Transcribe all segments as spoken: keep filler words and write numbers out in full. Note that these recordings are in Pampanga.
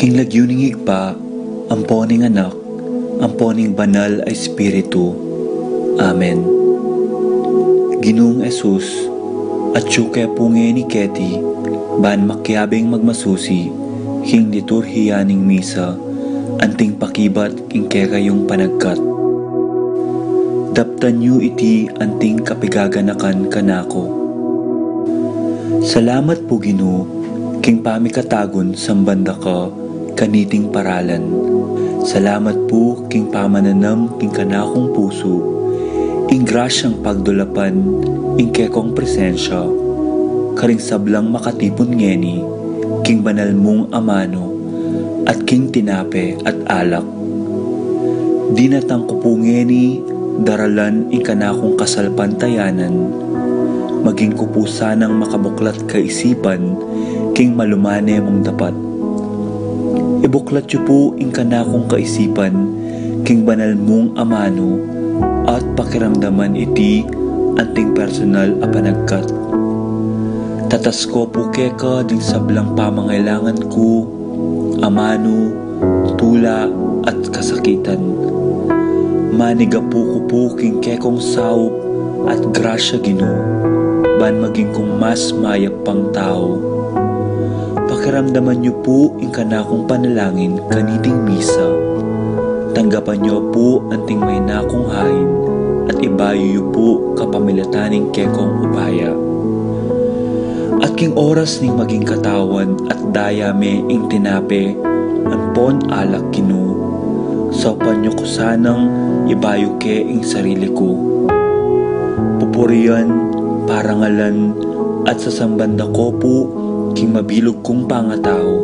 King lagyu ning Ibpa, ampo ning Anak, ampo ning Banal a Espiritu. Amen. Ginung Jesus, atyu ke pu ngeni keti, ban makiabing magmasusi king liturhiya ning misa, anting pakibat king kekayung panagkat. Daptan yu iti anting kapigaganakan kanaku. Salamat pu, Ginu, king pamikatagun samban da ka kaniting paralan. Salamat pu king pamananam king kanakung pusu ing grasyang pagdulapan ing kekong presensya karing sablang makatipun ngeni king banal mung amanu at king tinape at alak. Dinatang ku pu ngeni daralan ing kanakung kasalpantayanan, maging ku pu sanang makabuklat kaisipan king malumane mung dapat. Ibuklat yu pu ing kanakung kaisipan king banal mung amanu at pakiramdaman iti anting personal a panagkat. Tatas ko pu keka ding sablang pamangailangan ku, amanu, tula, at kasakitan. Manigapu ku pu king kekong saup at grasya, Ginu, ban maging kung mas mayap pang tau. Pakiramdaman yu pu ing kanakung panalangin kaniting misa. Tanggapan yu pu anting maina kung hain at ibayu yu pu kapamilatan ning kekong upaya. At king oras ning maging katawan at daya me ing tinape ampon alak, Ginu, saupan yu ku sanang ibayu ke ing sarili ku. Pupurian, parangalan, at sasamban da ko pu king mabilug kung pangatau.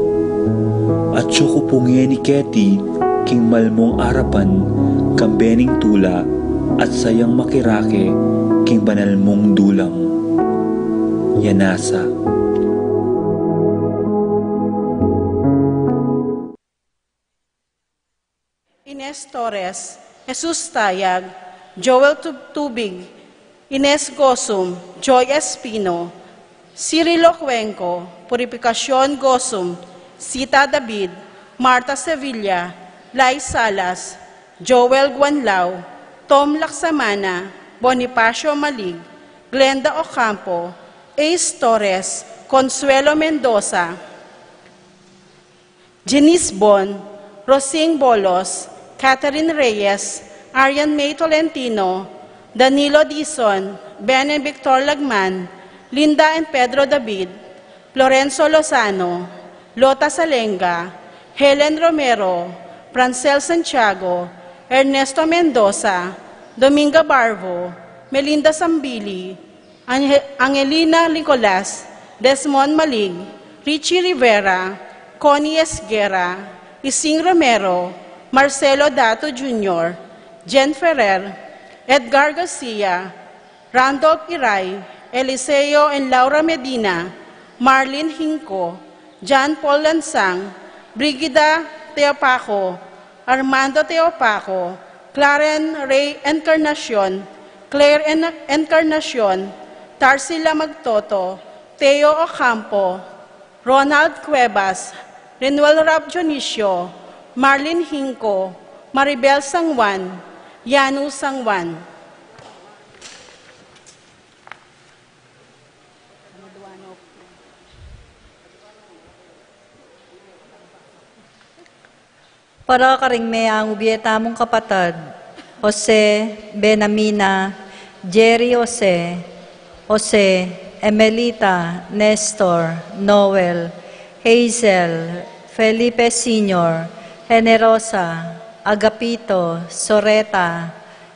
Atyu ku pu ngeni keti king malmung arapan kambe ning tula at sayang makirake king banal mung dulang. Yanasa. Ines Torres, Jesus Tayag, Joel Tub-, Tubig, Ines Gosum, Joy Espino, Cirilo Cuenco, Purificacion Gosum, Sita David, Martha Sevilla, Lai Salas, Joel Guanlao, Tom Laksamana, Bonifacio Malig, Glenda Ocampo, Ace Torres, Consuelo Mendoza, Janice Bon, Rosing Bolos, Catherine Reyes, Arian May Tolentino, Danilo Dizon, Ben and Victor Lagman, Linda and Pedro David, Lorenzo Lozano, Lota Salenga, Helen Romero, Francel Santiago, Ernesto Mendoza, Dominga Barbo, Melinda Sambili, Ange-, Angelina Nicolas, Desmond Malig, Richie Rivera, Connie Esguerra, Ising Romero, Marcelo Dato Junior, Jen Ferrer, Edgar Garcia, Randolph Iray, Eliseo and Laura Medina, Marlene Hinco, John Paul Lansang, Brigida Teopaco, Armando Teopaco, Claren Ray Encarnacion, Claire En-, Encarnacion, Tarsila Magtoto, Teo Ocampo, Ronald Cuevas, Renuel Rap Dionisio, Marlene Hinco, Maribel Sangwan, Yanu Sangwan. Para karing meangu bie tamung kapatad. Jose, Benamina, Jerry Jose, Jose, Emelita, Nestor, Noel, Hazel, Felipe Senior, Generosa, Agapito, Soreta,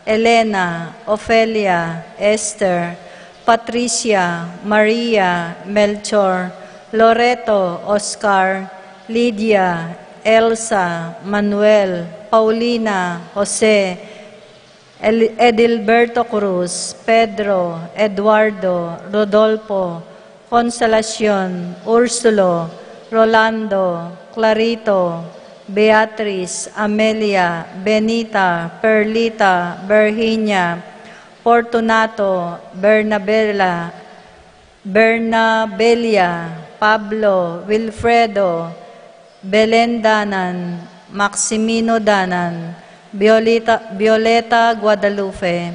Elena, Ofelia, Esther, Patricia, Maria, Melchor, Loreto, Oscar, Lydia, Elsa, Manuel, Paulina, Jose, El-, Edilberto Cruz, Pedro, Eduardo, Rodolfo, Consolacion, Ursulo, Rolando, Clarito, Beatriz, Amelia, Benita, Perlita, Virginia, Fortunato, Bernabela, Bernabella, Pablo, Wilfredo, Belen Danan, Maximino Danan, Violeta, Violeta Guadalupe,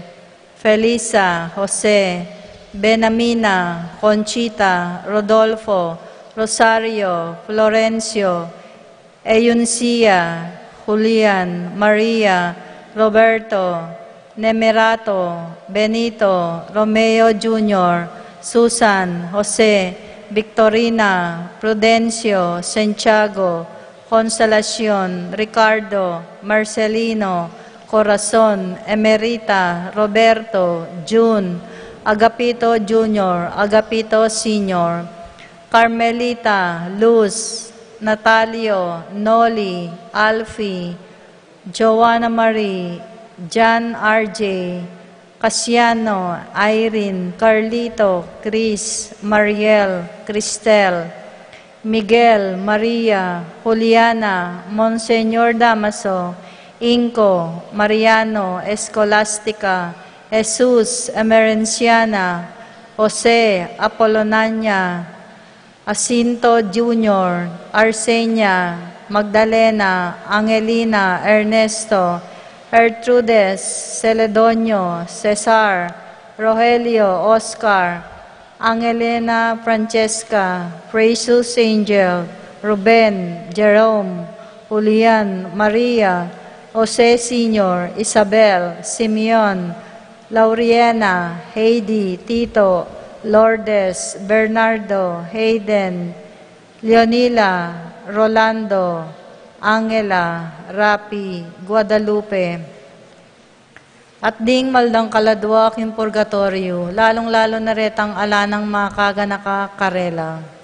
Felisa, Jose, Benamina, Conchita, Rodolfo, Rosario, Florencio, Euncia, Julian, Maria, Roberto, Nemerato, Benito, Romeo Junior, Susan, Jose, Victorina, Prudencio, Santiago, Consolacion, Ricardo, Marcelino, Corazon, Emerita, Roberto, June, Agapito Junior, Agapito Senior, Carmelita, Luz, Natalio, Noli, Alfie, Joanna Marie, Jan R J, Casiano, Irene, Carlito, Chris, Mariel, Cristel, Miguel, Maria, Juliana, Monseñor Damaso, Inco, Mariano, Escolastica, Jesus, Emerenciana, Jose, Apolonania, Jacinto Junior, Arsenia, Magdalena, Angelina, Ernesto, Gertrudes, Celedonio, Cesar, Rogelio, Oscar, Angelena, Francesca, Precious Angel, Ruben, Jerome, Julian, Maria, Jose Senior, Isabel, Simeon, Lauriena, Heidi, Tito, Lourdes, Bernardo, Hayden, Leonila, Rolando, Angela, Rapi, Guadalupe. At ding maldang kaladua king purgatoryo, lalung-lalu na retang ala nang makaganaka karela.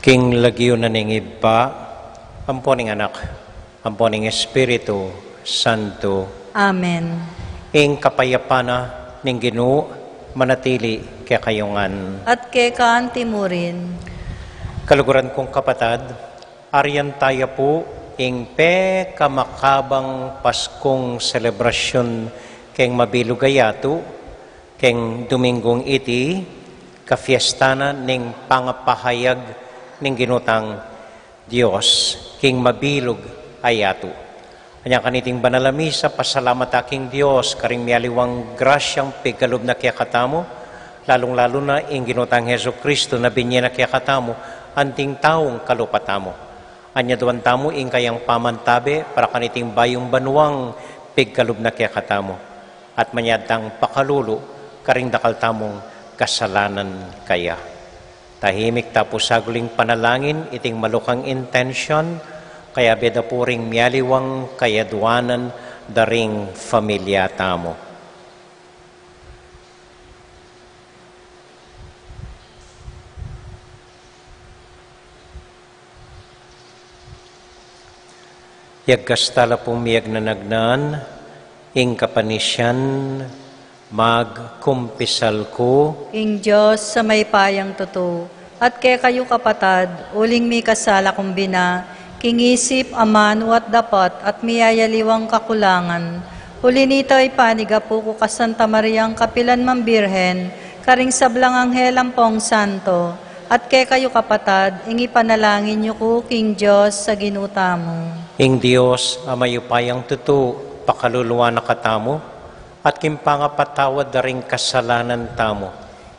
King lagyu na ning Ibpa, ampo ning Anak, ampo ning Espiritu Santo. Amen. Ing kapayapan na ning Ginu manatili kekayu ngan. At keka anti mu rin. Kaluguran kung kapatad, arian taya pu ing pekamakabang Paskung selebrasyun keng mabilug a yatu, keng Domingung iti, kafiesta na ning pangapahayag ning Ginu tang Dios king mabilug a yatu. Anya kaniting banal a misa, pasalamat ta king Dios karing mialiwang grasyang pigkalub na kekatamu, lalung-lalu na ing Ginu tang Jesucristo na binye na kekatamu anting taung kalupa tamu. Anyaduan tamu ing kayang pamantabe para kaniting bayung banuang pigkalub na kekatamu, at manyad tang pakalulu karing dakal tamung kasalanan kaya. Tahimik ta pu saguli ing panalangin iting malukang intensyon, kayabe da pu ring mialiwang kayaduanan da ring familia tamu. Yagkas ta la pung miyagnanagnan ing kapanisian, magkumpisal ku. King Dios a mayupayang tutu, at kekayu kapatad, uling mikasala kung bina, king isip, amanu at dapat, at miyayaliwang kakulangan. Uli nita, ipanigapu ku ka Santa Mariang kapilan mang Birhen, karing sablang anghel ampong santo, at kekayu kapatad, ing ipanalangin yu ku king Dios a Ginu tamu. Ing Dios a mayupayang tutu, pakaluluan na katamu, at king pangapatawad da ring kasalanan tamu,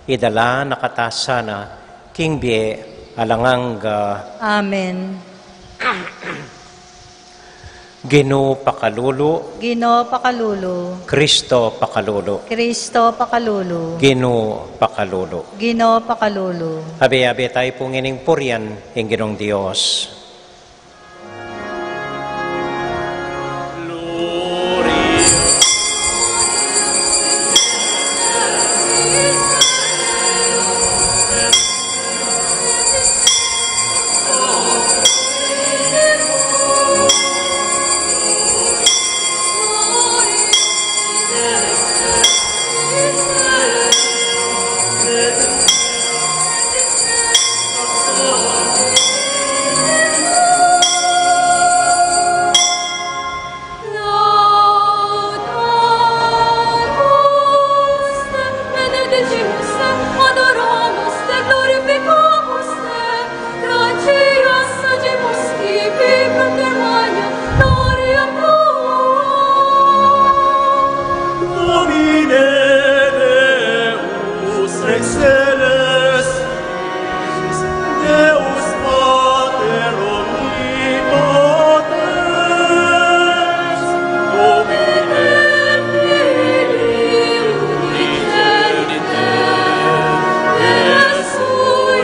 idala na kata sana king bie alang angga. Amen. Ginu pakalulu. Ginu pakalulu. Kristo pakalulu. Kristo pakalulu. Ginu pakalulu. Ginu pakalulu. Abe-abe tayu pu ngening purian ing Ginung Dios. Domine Deus, excellens, Deus Pater omnipotens, Domine Filii Unigenitis, Deus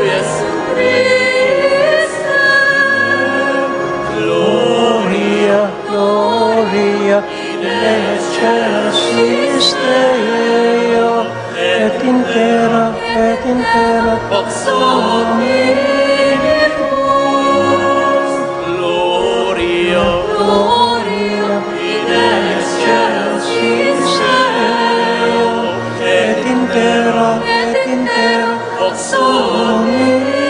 Jesu Christe, gloria, gloria in excelsis Deo, et in terra, et in terra pax omnibus. Gloria, gloria in excelsis Deo, et in terra, et in terra pax omnibus.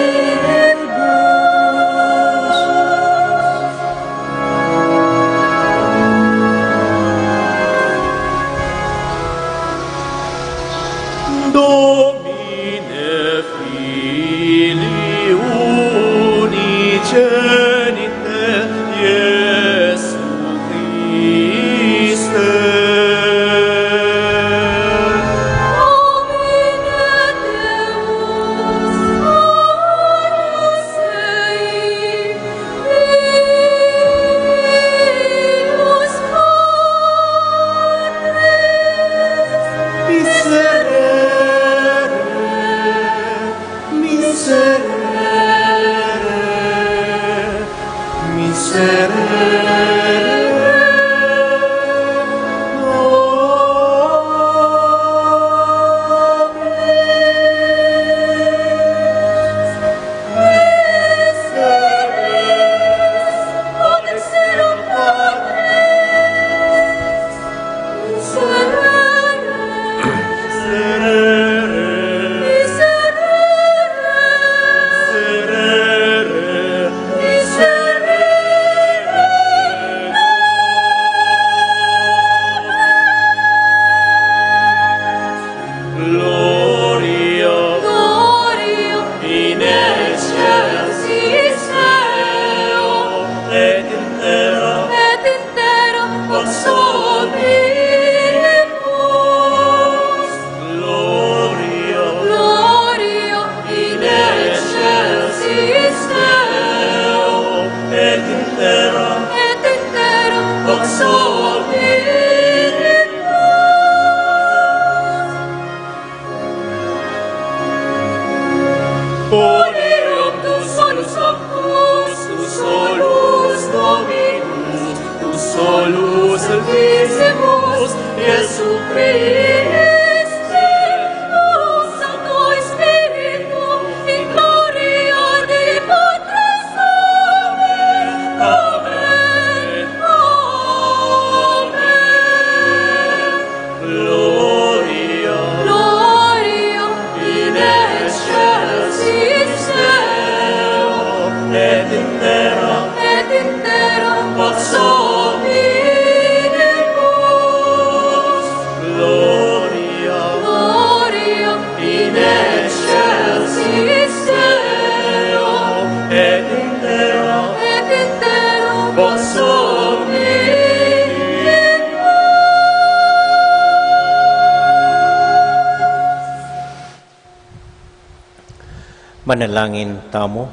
Domine Filii Unigenite Iesu Christe. Miserere, miserere, miserere. Entera, et entera, pax omnibus. Bonum tu solus Sanctus, tu solus Dominus, tu solus Altissimus, Iesu Christe, Sancto Spiritu, in gloria Dei Patris, amen, amen, amen. Gloria, gloria in excelsis Deo, et in terra, et in terra pax omnibus. Gloria, gloria in excelsis Deo, et in terra, et in terra pax omnibus. Manalangin tamu.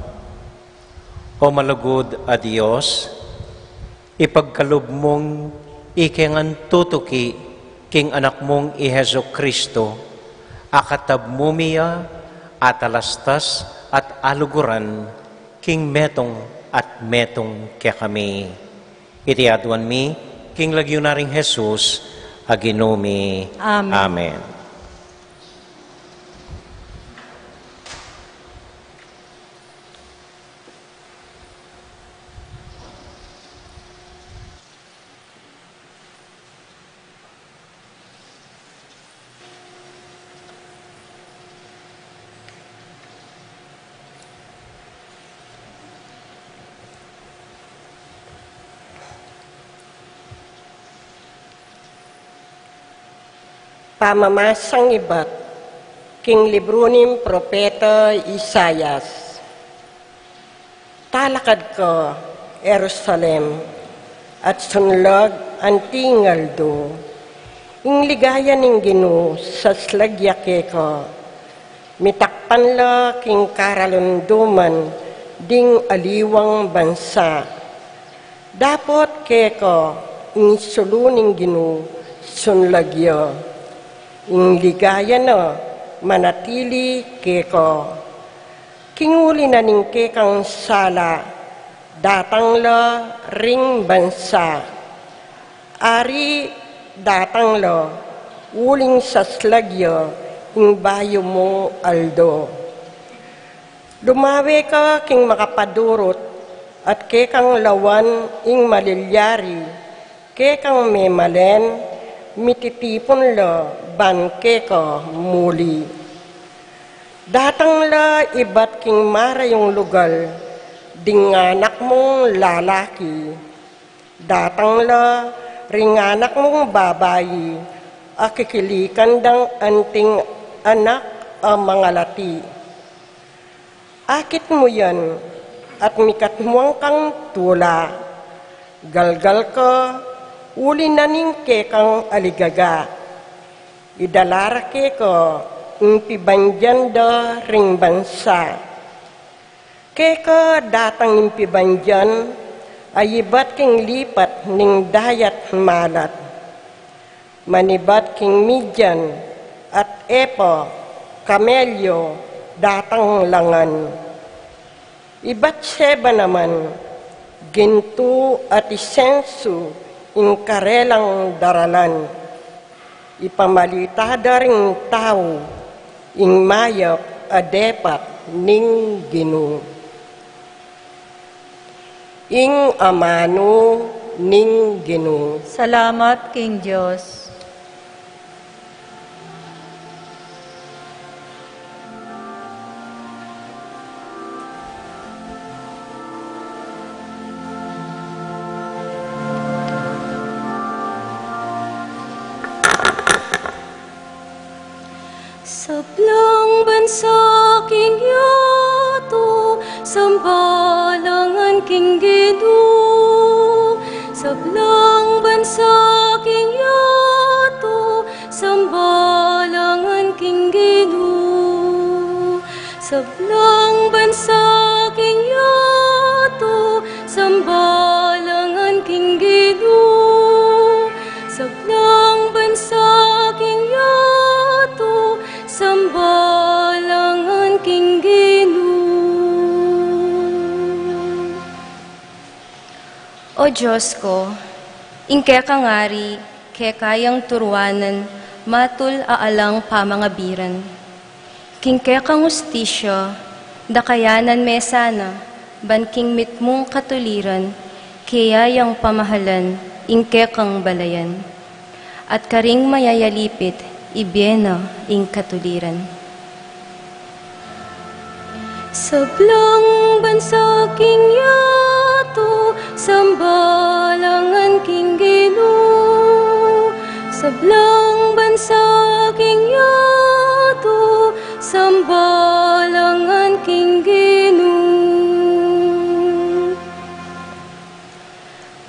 O malugud a Dios, ipagkalub mung ikeng tutuki king Anak mung i Jesu Cristo, akatab mu mi ya atalastas at aluguran king metung at metung kekami. Iti aduan mi king lagyu na ring Jesus a Ginu mi. Amen. Amen. Pamamasang ibat king libru ning propeta Isaias. Talakad ka, Jerusalem, at sunlag anting aldo. Ing ligaya ning Ginu saslag ya keka. Mitakpan la king karalunduman ding aliwang bansa. Dapot keka ing sulu ning Ginu sunlag ya. Ing ligaya na manatili keka. King uli na ning kekang sala, datang la ring bansa. Ari, datang la, uling saslag ya ing bayu mung aldo. Lumawe ka king makapadurut, at kekang lawan ing malilyari, kekang memalen, mititipun la ban keka muli. Datang la ibat king marayung lugal ding anak mung lalaki. Datang la ring anak mung babai, a kikilikan dang anting anak a mangalati. Akit mu yan, at mikatmuan kang tula. Galgal ka, uli na ning kekang aligaga. Idala ra keka ing pibandian da ring bansa. Keka datang ing pibandian, a ibat king lipat ning dayat malat. Manibat king Midian at Efa, kamelyo, datang la ngan. Ibat Sheba naman, gintu at insensu ing karelang daralan. Ipamalita da ring tau ing mayap a depat ning Ginu. Ing amanu ning Ginu. Salamat king Dios. Sablang bansa king yatu, sambalangan king Ginu. Sablang bansa king yatu, sambalangan king Ginu. Sablang bansa king yatu, samba O Dios ko, ing kekang ari, keka yang turuanan, matul a alang pamangabiran. King kekang ustisya, dakayanan me sana, ban king mitmung katuliran, keya yang pamahalan, ing kekang balayan. At karing mayayalipit, ibie na ing katuliran. Sablang bansa king yatu, sambalangan king Ginu. Sablang bansa king yatu, sambalangan king Ginu.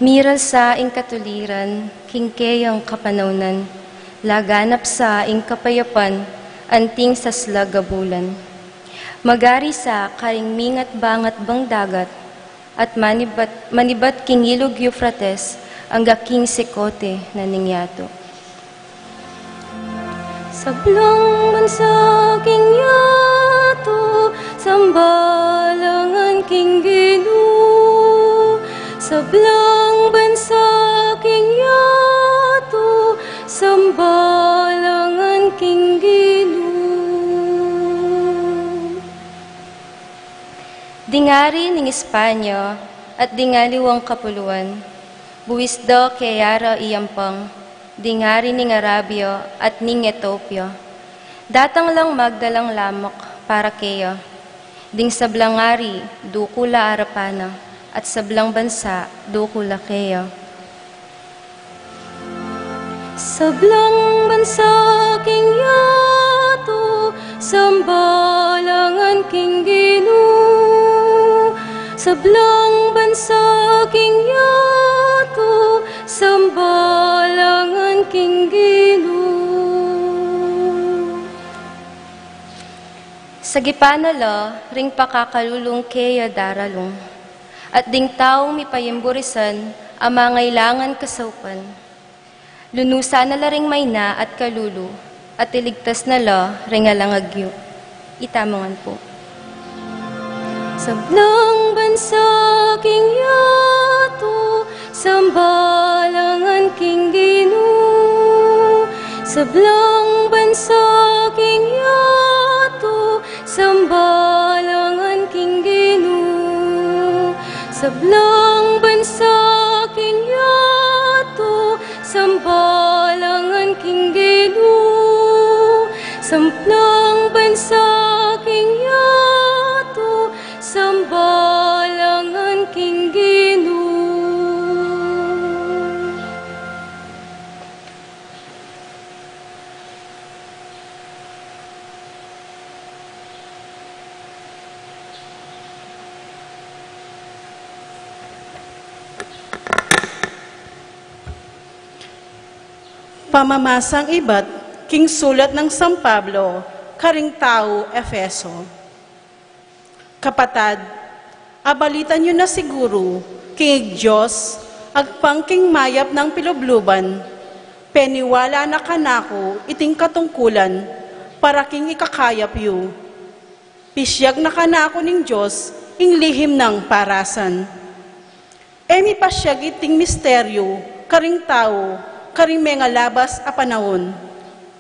Miral sa ing katuliran, king keyang kapanaunan, laganap sa ing kapayapan, anting saslag a bulan. Magari sa karing mingat bangat bang dagat, at manibat, manibat king ilug Euphrates, angga king sikote na ning yatu. Sablang bansa king yatu, sambalangan king Ginu. Sablang bansa king yatu, sambalangan king Ginu. Ding ari ning Espanya at ding aliwang kapuluan, buis da keya ra iyampang, ding ari ning Arabia at ning Etiopia. Datang lang magdalang lamok para keya. Ding sablang ari, dukul a arapan na, at sablang bansa, dukul a keya. Sablang bansa king yatu, sambalangan king Ginu. Sablang bansa king yatu, sambalangan king Ginu. Sagipan na la ring pakakalulung keya daralung, at ding taung mipayimburisan a mangailangan kasaupan. Lunusan na la ring maina at kalulu, at iligtas na la ring alang agyu. Itamu ngan pu. Sablang bansa king yatu, sambalangan king Ginu. Sablang bansa king yatu, sambalangan king Ginu. Sablang bansa king yatu, sambalangan king Ginu. Sablang bansa king yatu, sambalangan king Ginu. Pamamasang ibat king sulat nang San Pablo karing tau Efeso. Kapatad, abalitan yu na siguru king Dios agpang king mayap nang pilubluban, peniwala na kanaku iting katungkulan para king ikakayap yu. Pisyag na kanaku ning Dios ing lihim nang parasan. E mi pasyag iting misteryu karing tau karing mengalabas a panaun.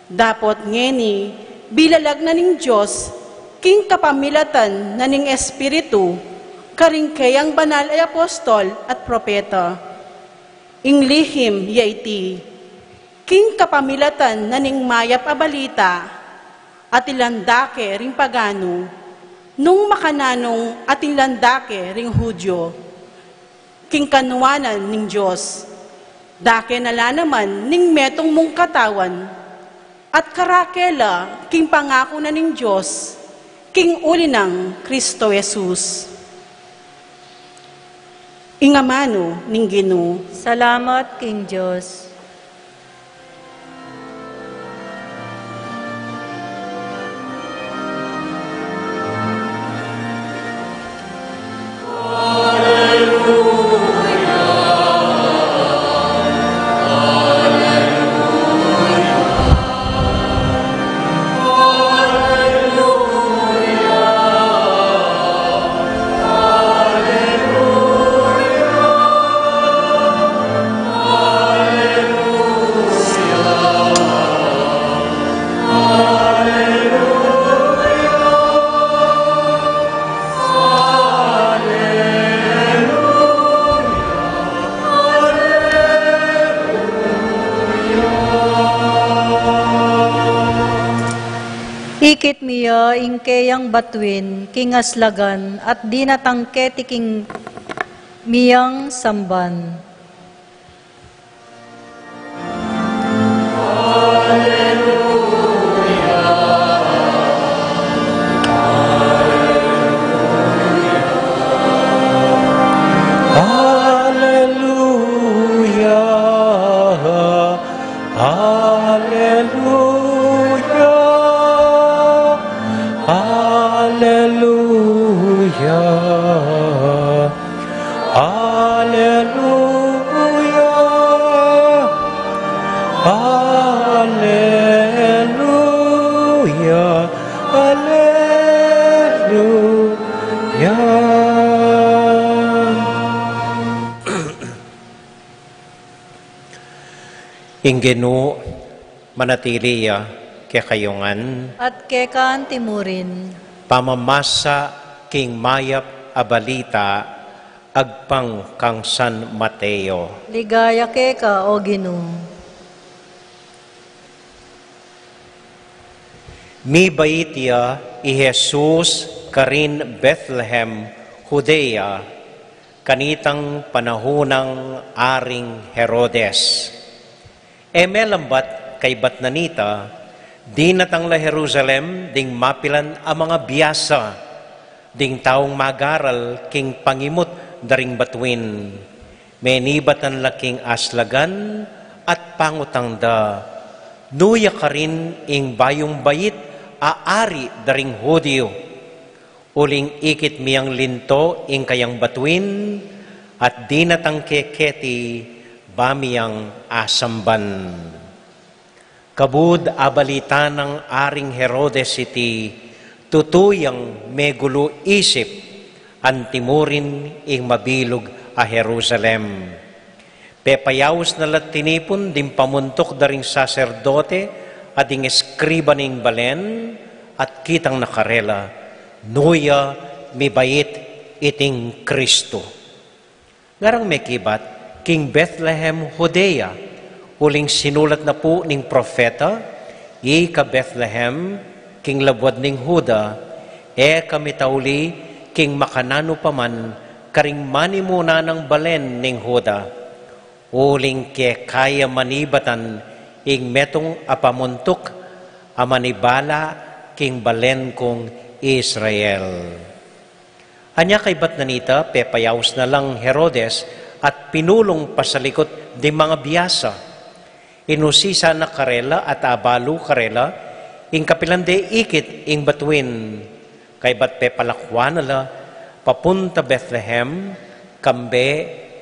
Dapot ngeni, bilalag na ning Dios king kapamilatan na ning Espiritu karing keyang banal a apostol at propeta. Ing lihim ya iti, king kapamilatan na ning mayap a balita, atilan da ke ring paganu, nung makananung atilan da ke ring Judio, king kanuanan ning Dios. Da ke na la naman ning metung mung katawan, at karake la king pangaku na ning Dios, king uli nang Kristo Jesus. Ing amanu ning Ginu. Salamat king Dios. Iya ing keyang batuin king aslagan at dinatang keti king miyang samban. Aleluya, aleluya, aleluya. Aleluya, aleluya, aleluya. Ing Ginu manatili ya kekayu ngan. At keka antimurin. Pamamasa king mayap a balita agpang kang San Mateo. Ligaya keka, O Ginu. Mibait ya i Jesus karin Bethlehem, Judea, kanitang panaun nang Aring Herodes. E melambat kaybat na nita, dinatang la Jerusalem ding mapilan a mangabiasa, ding taung magaral king pangimut da ring batuin. Menibatan la king aslagan at pangutang da, "Nu ya karin ing bayung bait a ari da ring Judio? Uling ikit mi yang linto ing kayang batuin, at dinatang ke keti ba mi yang asamban." Kabud abalita nang Aring Herodes iti, tutu yang megulu isip, antimurin ing mabilug a Jerusalem. Pepayaus na la tinipun ding pamuntuk da ring saserdote at ding eskriba ning balen, at kitang na karela, nu ya mibait iting Kristu. Ngarang mekibat king Bethlehem, Judea, uling sinulat na pu ning propeta, "Ika Bethlehem, king labuad ning Juda, e ka mitauli king makananu pa man karing manimuna nang balen ning Juda. Uling keka ya manibatan ing metung a pamuntuk a manibala king balen kung Israel." Anya kaybat na nita, pepayaus na lang Herodes at pinulung pasalikut ding mangabiasa. Inusisa na karela at abalu karela ing kapilan de ikit ing batuin. Kaybat pepalakuan na la papunta Bethlehem, kambe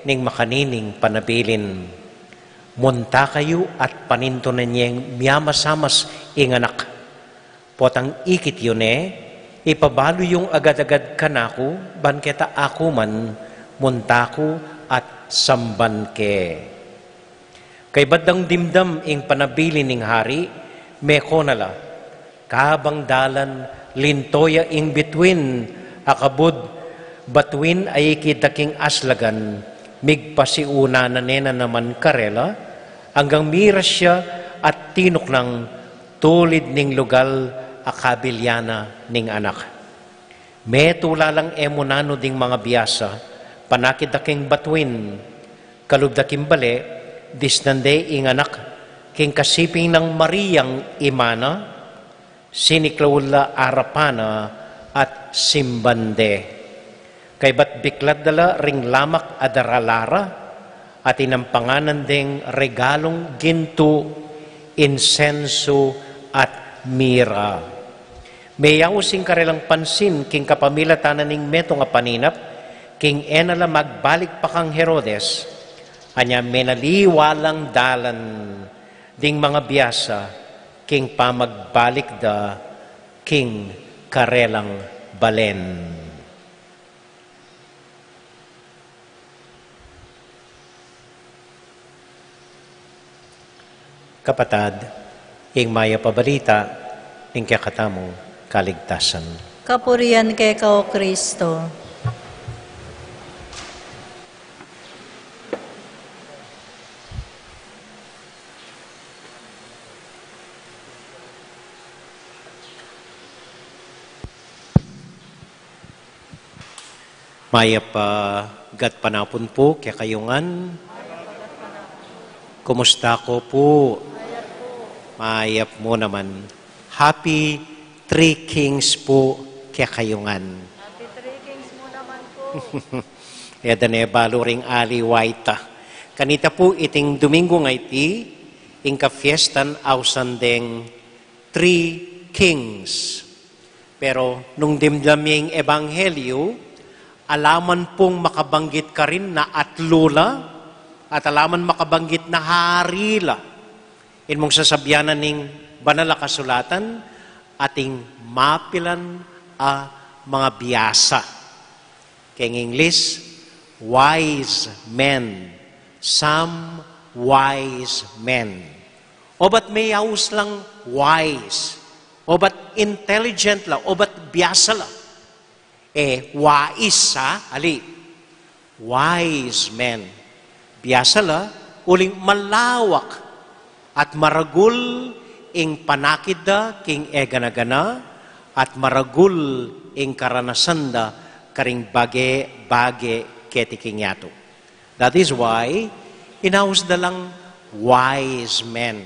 ning makanining panabilin. Munta kayu at panintunan yeng miamasamas ing anak. Potang ikit yu ne, ipabalu yung agad-agad kanaku, ban keta aku man, munta ku at samban ke. Kaybat dang dimdam ing panabilin ning hari, meko na la. Kabang dalan, linto ya ing bituin a kabud batuin a ikit da king aslagan, migpasiuna na ne na naman karela, anggang miras ya at tinuknang tulid ning lugal a kabilya na ning anak. Metula lang e mu nanu ding mangabiasa, panakit da king batuin. Kalub da king bale, disnan de ing anak king kasiping nang Mariang ima na, siniklaud la arapan na at simban de. Kaybat biklat da la ring lamak a darala ra, at inampanganan deng regalung gintu, insensu, at mira. Meyaus ing karelang pansin king kapamilatan na ning metung a paninap, king e na la magbalik pa kang Herodes, anya menaliwa lang dalan ding mangabiasa king pamagbalik da king karelang balen. Kapatad, ing mayap a balita ning kekatamung kaligtasan. Kapurian keka, O Kristo. Mayap a gatpanapun pu kekayu ngan. Kumusta ko pu? Mayap mu naman. Happy Three Kings pu kekayu ngan. Happy Three Kings mu naman pu. E da ne balu ring aliwa ita. Kanita pu iting Domingo nga iti, ing kapiestan ausan deng Three Kings. Pero nung dimdam ye ing ebanghelyo, ala man pung makabanggit karin na atlu la, at ala man makabanggit na hari la. Ing mung sasabian na ning Banal a Kasulatan, ating mapilan a mga biasa. Keng English, wise men. Some wise men. Obat meyaus lang wise. Obat intelligent la, obat biasa la. E, wais, a, ali. Wise men. Biasa la, uling malawak at maragul ing panakit da king egana-gana, at maragul ing karanasan da karing bage-bage keti king yatu. That is why, inaus da lang wise men.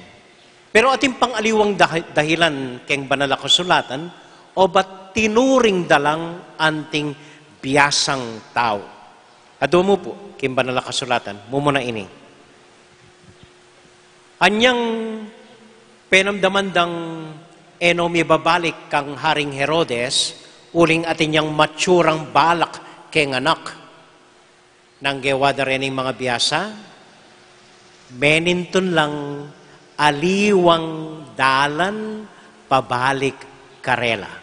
Pero atin pang aliwang dahi-, dahilan keng Banal a Kasulatan, obat tinuring da lang anting biasang tau. Adu mu pu, keng Banal a Kasulatan, mumuna ini. Anyang penamdaman dang e no mibabalik kang Haring Herodes, uling atin yang matsurang balak keng anak. Nanu ing gewa da rening mga biasa? Menintun lang aliwang dalan pabalik karela.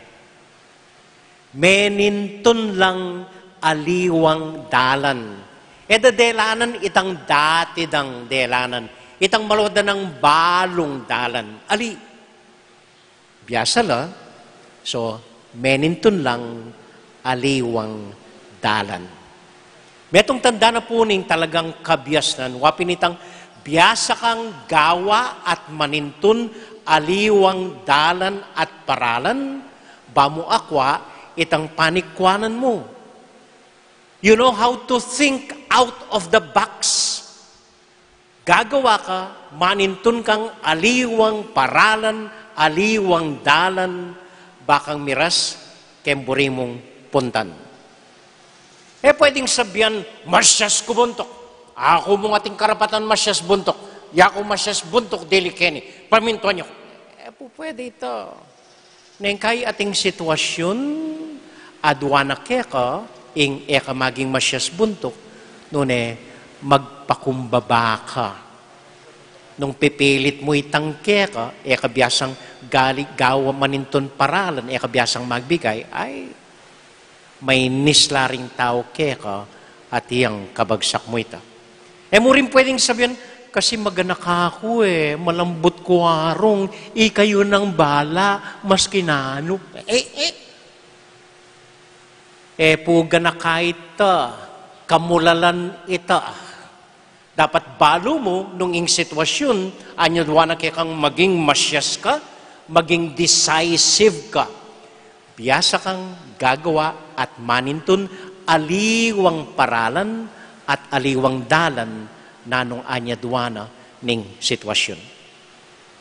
Menintun lang aliwang dalan. E da delanan itang dati dang delanan. Itang maluat da nang balung dalan. Ali. Biasa la, so, menintun lang aliwang dalan. Metung tanda na pu ning talagang kabiasnan, wa pin itang biasa kang gawa at manintun aliwang dalan at paralan, ba mu akwa itang panikwanan mu. You know how to think out of the box. Gagawa ka, manintun kang aliwang paralan, aliwang dalan, ba kang miras keng buri mung puntan. E pwedeng sabian, "Masyas ku buntuk." Aku mung ating karapatan masyas buntuk. Yaku masyas buntuk, dili keni. Pamintuan yu ku. E pu pwede ita. Neng kai ating sitwasyun, aduan na keka, ing e ka maging masyas buntuk, nune magpakumbaba ka. Nung pipilit mu itang keka, e ka biasang gali gawa manintun paralan, e ka biasang magbigay, ay, mainis la ring tau keka, at iyang kabagsak mu ita. E mu rin pwedeng sabian, "Kasi maganak aku e, malambut ku arung, ikayu nang bala, maski nanu." E, e. E pu ganak ita, kamulalan ita. Dapat balu mu nung ing sitwasyun, anyadwan na kekang maging masyas ka, maging decisive ka. Biasa kang gagawa at manintun aliwang paralan at aliwang dalan nanung anyadwan na ning sitwasyun.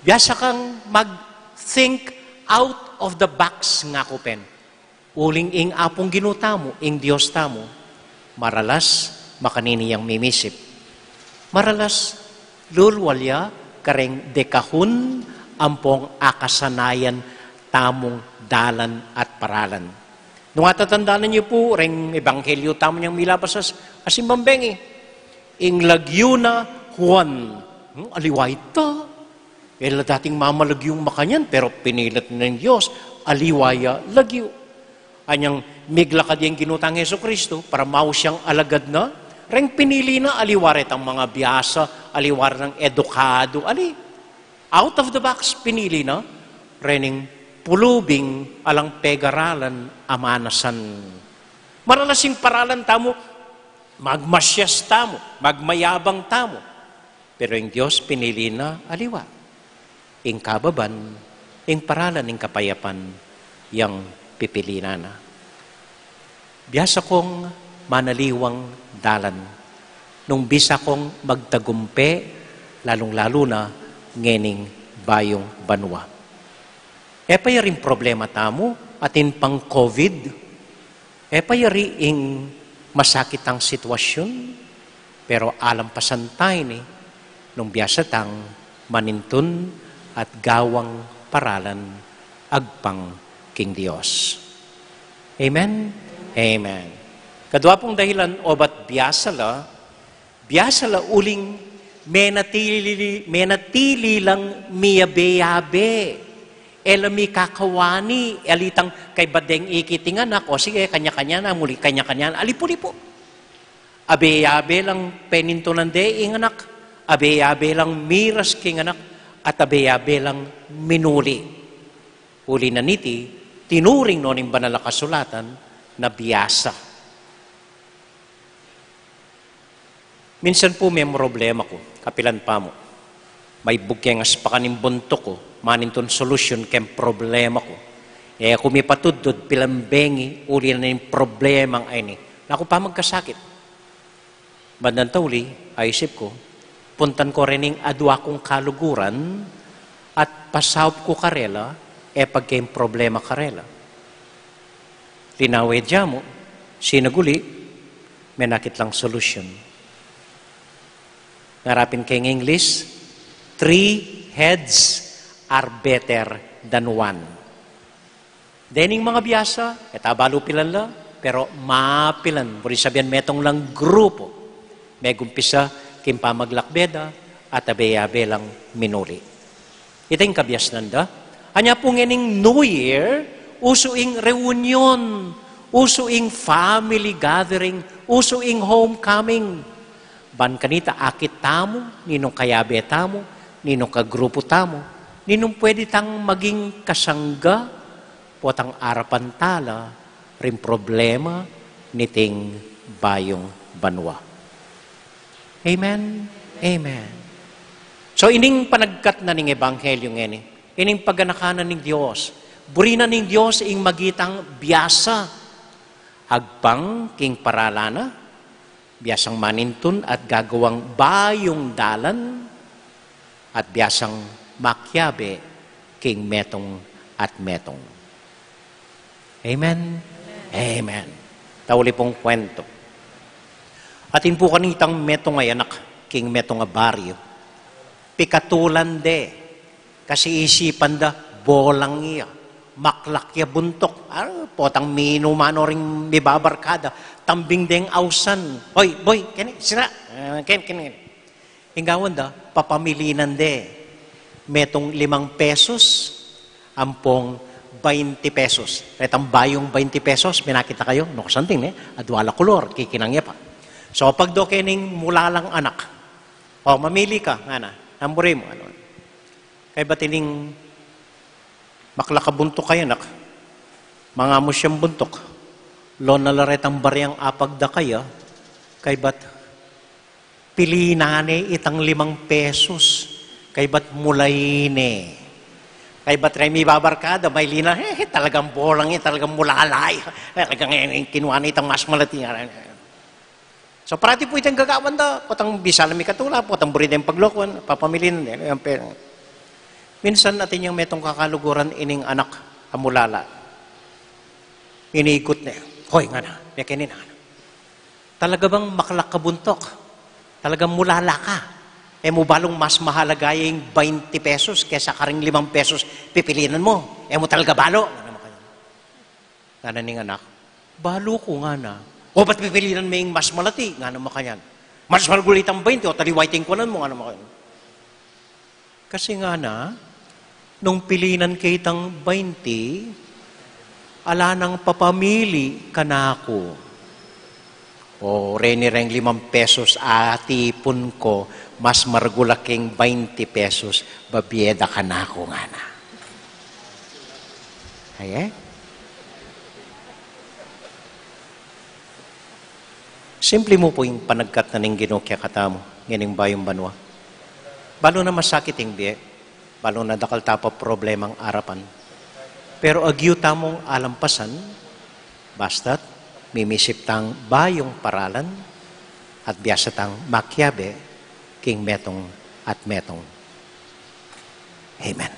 Biasa kang mag-think out of the box, ngaku pin. Uling ing Apung Ginu tamu, ing Dios tamu, maralas makanini yang mimisip. Maralas lulwal ya kareng dekahun ampong akasanayan tamung dalan at paralan. Nung atatandanan yu pu, reng ebanghelyo tamu yang milabas a, a simbang bengi, ing lagyu na Juan, hmm, aliwa ita. E la dating mamalagyung makanyan, pero pinilit na ning Dios, aliwa ya lagyu. Anyang miglakad yang Ginu tang Jesucristo, para mau siyang alagad na, reng pinili na, aliwa retang mga biasa, aliwa retang edukadu, ali. Out of the box, pinili na, rening pulubing alang pegaralan a manasan. Maralas ing paralan tamu, magmasyas tamu, magmayabang tamu. Pero ing Dios pinili na aliwa. Ing kababan, ing paralan ning kapayapan, yang pipili na na. Biasa kong manaliwang dalan. Nung bisa kong magtagumpe, lalung-lalu na ngening bayung banua. E pa yari ing problema tamu, atin pang COVID, e pa yari ing masakit a sitwasyun, pero alampasan taya ini, nung biasa tang manintun at gawang paralan agpang king Dios. Amen? Amen. Kadua pung dahilan, obat biasa la, biasa la uling menatili, menatili lang miyabe-yabe. E la mikakawani, e la itang kaybat deng ikit ing anak, o sige, kanya-kanya na, muli kanya-kanya na, alipu-lipu. Abe-abe lang penintunan de ing anak, abe-abe lang miras king anak, at abe-abe lang minuli. Uli na niti, tinuring no ning Banal a Kasulatan na biasa. Minsan pu, me problema ku, kapilan pa mu. Maibug keng aspakan ing buntuk ku, manintun solusyun keng problema ku. E ku mipatudtud pilan bengi, uli na ning problemang ini. Naku pa, magkasakit. Bandang tauli, aisip ku, puntan ku reng adua kung kaluguran at pasaup ku karela, e pagkeng problema karela. Linawe dya mu, sinaguli, menakit lang solusyun. Ngarapin keng English, three heads are better than one. Dening mga biasa, e ta balu pilan la, pero mapilan, buri sabian metung lang grupu, megumpisa king pamaglakbe da, at abe-abe lang minuli. Ita ing kabiasnan da. Anya pu ngening New Year, usu ing reunion, usu ing family gathering, usu ing homecoming. Ban kanita akit tamu, ninung kayabe tamu, ninung kagrupu tamu, ninung pwede tang maging kasangga, potang arapan tala ring problema niting bayung banua. Amen? Amen. So, ining panagkat na ning ebanghelyu ngeni, ining paganakan na ning Dios, buri na ning Dios ing magitang biasa, agpang king paralana, biasang manintun at gagawang bayung dalan, at biasang makiabe king metung at metung. Amen? Amen. Tauli pung kwento. Atin pu kanitang metung a anak king metung a baryu. Pikatulan de, kasi isipan da, bolang ya, maklak ya buntuk. Ah, potang minumano ring mibabarkada, tambing deng ausan. Hoy, boy, keni, sira. Ah, ken, ken, ken. Ing gawan da, papamilinan de. Metung limang pesos, ampong bainti pesos. Retang bayung bainti pesos, minakit na kayu, no, something, ne? Adua la kulor, kikinang ya pa. So, pagduke ning mulalang anak, o, mamili ka, ngana, nanu buri mu, anu. Kaybat ining maklak a buntuk a anak, mangamus yang buntuk, lon na la retang bariang apagdaka ya, kaybat pilinan ne itang limang pesos, kaybat mulayi ne. Kaybat reng mibabarkada, mailinan, he, he, talagang bolang ya, talagang mulala ya. Talagang, eh, kinuan ne itang mas malati. So, parati pu itang gagawan da, potang bisa la mikatula, potang buri deng paglokuan, papamilinan de, yang pera. Minsan atin yang metung kakaluguran ining anak a mulala. Inigut ne. Hoy, ngana, mekeni na, ngana. Talaga bang maklak ka buntuk? Talagang mulala ka? E mu balung mas mahalaga ya ing bainti pesos kesa karing limang pesos pipilinan mu? E mu talaga balu? Ngana makanyan. Ngana ning anak, balu ku, ngana. O, ba't pipilinan me ing mas malati? Ngana makanyan. Mas maragul itang bainti, o taliwa iting kuanan mu, ngana makanyan. Kasi ngana, nung pilinan ke itang bainti, ala nang papamili kanaku. O, reni reng limang pesos atipun ku, mas maragul a king bainti pesos, babie da kanaku, ngana. Aye? Simple mu pu ing panagkat na ning Ginu kekatamu, ngening bayung banua. Balu na masakit ing bie, balu na dakal ta pa problemang arapan. Pero agyu tamung alampasan, basta't Mimisip tang bayung paralan at biasa tang makiabe king metung at metung. Amen.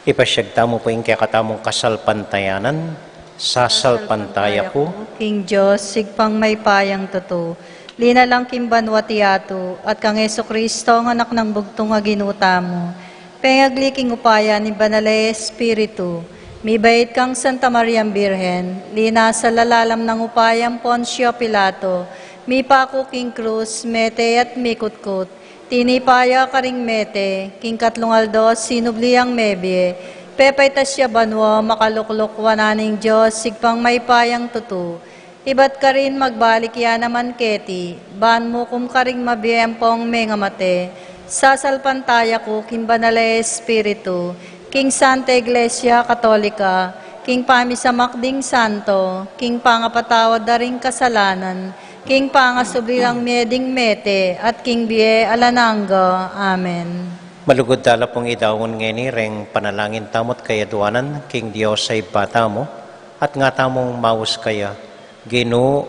Ipasyag tamu pu ing kekatamung kasalpantayanan. Sasalpantaya ku king Dios, Ibpang mayupayang tutu, linalang king banua at yatu, at kang Jesucristo, a Anak nang bugtung a Ginu tamu, pengagli king upaya ning Banal a Espiritu, mibait kang Santa Mariang Birhen, linasa lalam ning upaya nang Poncio Pilato, mipaku king krus, mete at mikutkut, tinipa ya karing mete, king katlung aldo sinubli yang mebie, pepaitas ya banua, makalukluk wanan ning Dios, Ibpang mayupayang tutu. Ibat karin magbalik ya naman keti, ban mukum karing mabie ampong mengamate. Sasalpantaya ku king Banal a Espiritu, king Santa Iglesia Katolika, king pamisamak ding santo, king pangapatawad da ring kasalanan, king pangasubli lang mie ding mete, at king bie alang angga. Amen. Malugud tala pung idaun ngeni reng panalangin tamu't kayaduanan king Dios a Ibpa tamu, at nga tamung maus kaya, Ginu,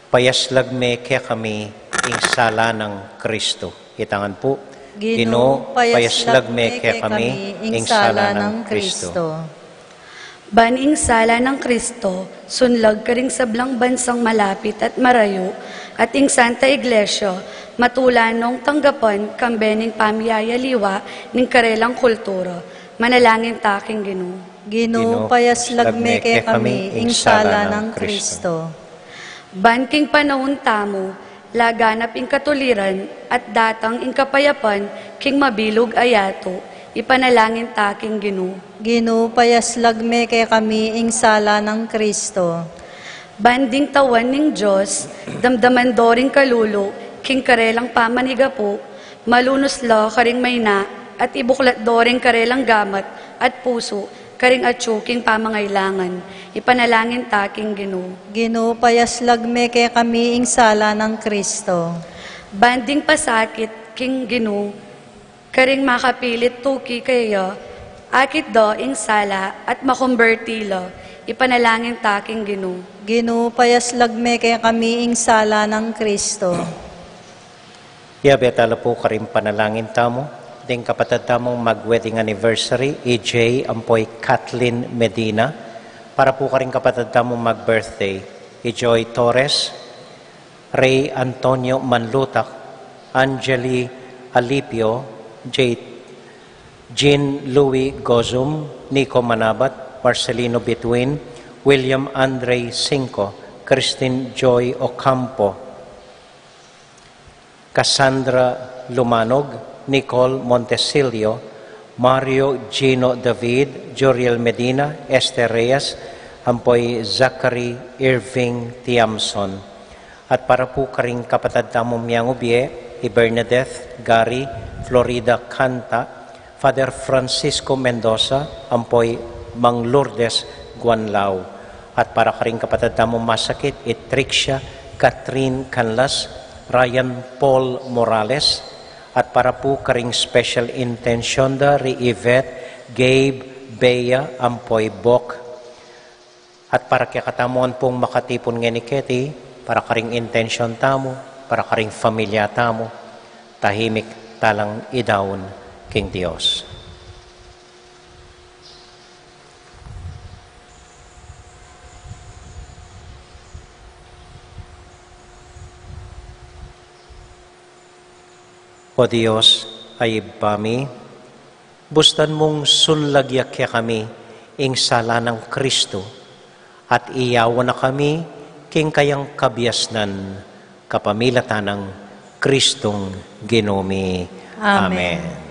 payaslag me kekami ing sala nang Kristo. Itangan pu. Ginu, payaslag me kekami ing sala nang Kristo. Ban ing sala nang Kristo, sunlag karing sablang bansang malapit at marayu, at ing Santa Iglesia, matula nong tanggapan, kambe ning pamiyayaliwa ning karelang kultura. Manalangin ta king Ginu. Ginu, payaslag me kekami ing sala nang Kristo. Ban king panaun tamu, laganap ing katuliran, at datang ing kapayapan, king mabilug a yatu, ipanalangin ta king Ginu. Ginu, payaslag me kekami ing sala nang Kristo. Ban ding tauan ning Dios, damdaman do ring kalulu, king karelang pamanigapu, malunus la karing maina, at ibuklat do ring karelang gamat, at pusu, karing atyu king pamangailangan, ipanalangin ta king Ginu. Ginu, payaslag me kekami ing sala nang Kristo. Ban ding pasakit king Ginu, karing makapilit tuki kaya, akit da ing sala at makumberti la, ipanalangin ta king Ginu. Ginu, payaslag me kekami ing sala nang Kristo. Yabe tala pu karing panalangin tamu, ding kapatad tamung mag-wedding anniversary, i Jay ampo i Kathleen Medina, para pu karing kapatad tamung mag-birthday, i Joy Torres, Rey Antonio Manlutak, Angeli Alipio, J-, Jean Louis Gozum, Nico Manabat, Marcelino Bituin, William Andre Cinco, Christine Joy Ocampo, Cassandra Lumanog, Nicole Montesilio, Mario Gino David, Juriel Medina, Esther Reyes, ampo i Zachary Irving Tiamson. At para pu karing kapatad tamung miangubie, i Bernadette, Gary, Florida Canta, Father Francisco Mendoza, ampo i Mang Lourdes Guanlao. At para karing kapatad tamung masakit, i Trixia Catherine Canlas, Ryan Paul Morales, at para pu karing special intention da ri Yvette, Gabe, Bea, ampo i Bok. At para kekatamu ngan pung makatipun ngeni keti, para karing intensyon tamu, para karing familia tamu, tahimik talang idaun king Dios. O Dios, a Ibpa mi, bustan mung sunlag ya kekami ing sala nang Kristo, at iyawan na kami king kayang kabiasnan kapamilatan nang Kristong Ginu mi. Amen. Amen.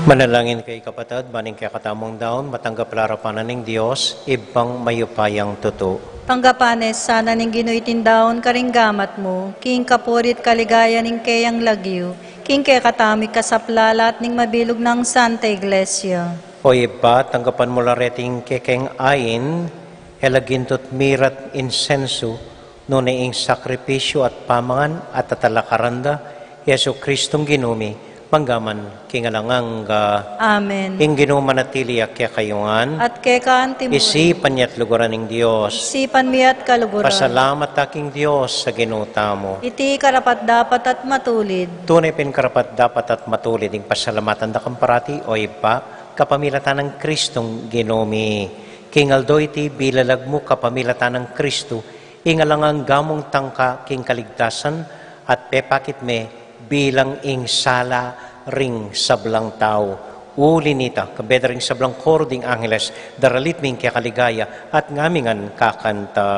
Manalangin kayu, kapatad, ban ing kekatamung daun matanggap la arapan na ning Dios, Ibpang mayupayang tutu. Tanggapan na sana ning Ginu iting daun karing gamat mu, king kapurian at kaligayan ning keyang lagyu, king kekatamung kasaplalan at ning mabilug nang Santa Iglesia. O Ibpa, tanggapan mu la reting kekeng ain, e la gintut mira't insensu, nune ing sakripisyu at pamangan at atalakaran da Jesu Kristong Ginu mi, mangga man king alang angga. Amen. Ing Ginu manatili ya kekayu ngan. At keka antimurin. Isipan ya at luguran ing Dios. Isipan mi at kaluguran. Pasalamat ta king Dios a Ginu tamu. Iti karapat-dapat at matulid. Tune pin karapat-dapat at matulid ing pasalamatan da kang parati, O Ibpa, kapamilatan nang Kristong Ginu mi. King aldo iti bilalag mu kapamilatan nang Kristo, ing alang angga mung tangka king kaligtasan at pepakit me bilang ing sala ring sablang tau. Uli nita, kabed da ring sablang koro ding angeles, daralit mi ing kekaligaya at ngamingan kakanta.